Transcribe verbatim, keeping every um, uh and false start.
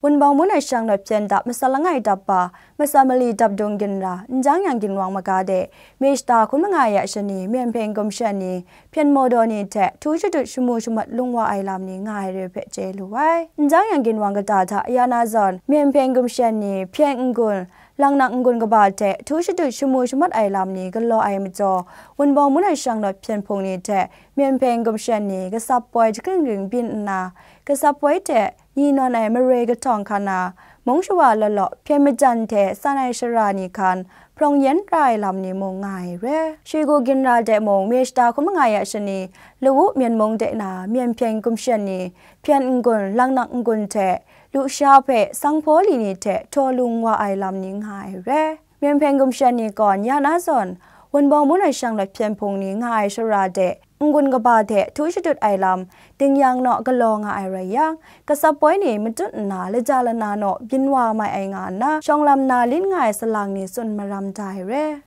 Wunpawng Mun ai shang rawt hpyen dap masat langai dap wa, masat mali dap dung ginra, Njang Yang Ginwang maga de, May shata hkun manga ya shani, Myen Hpyen Gumshen ni, hpyen maw daw ni hte htu shadut shamu shamat lung wa ai lam ni nga ai re hpe chye lu ai. Njang Yang Ginwang kata hta ya na zawn, Myen Hpyen Gumshen ni, hpyen n-gun, laknak n-gun kaba hte htu shadut shamu shamat ai lam ni galaw ai majaw, Wunpawng Mun ai shang rawt hpyen hpung ni hte Myen Hpyen Gumshen ni, gasap poi jahkring ring byin nna, gasap poi hte, ni nawn ai maroi kahtawng hkan na, mung shawa law law, hpyen majan hte san ai shara ni hkan, hprawng yen ra ai lam ni mung nga ai re. Shegu ginra de mung, May shata hkun manga ya shani, lawu Myen mung de na, Myen Hpyen Gumshen ni, hpyen n-gun, laknak n-gun hte, lusha hpe, sanghpaw li ni hte, htaw lung wa ai lam ni nga ai re. Myen Hpyen Gumshen ni gawn ya na zawn, Wunpawng Mun ai shang rawt hpyen hpung ni nga ai shara de, n-gun kaba hte htu shadut ai lam, dingyang naw galaw nga ai rai yang, gasap poi ni matut nna, laja lana naw byin wa mai ai nga nna, shawng lam na lin nga ai salang ni tsun maram da ai re.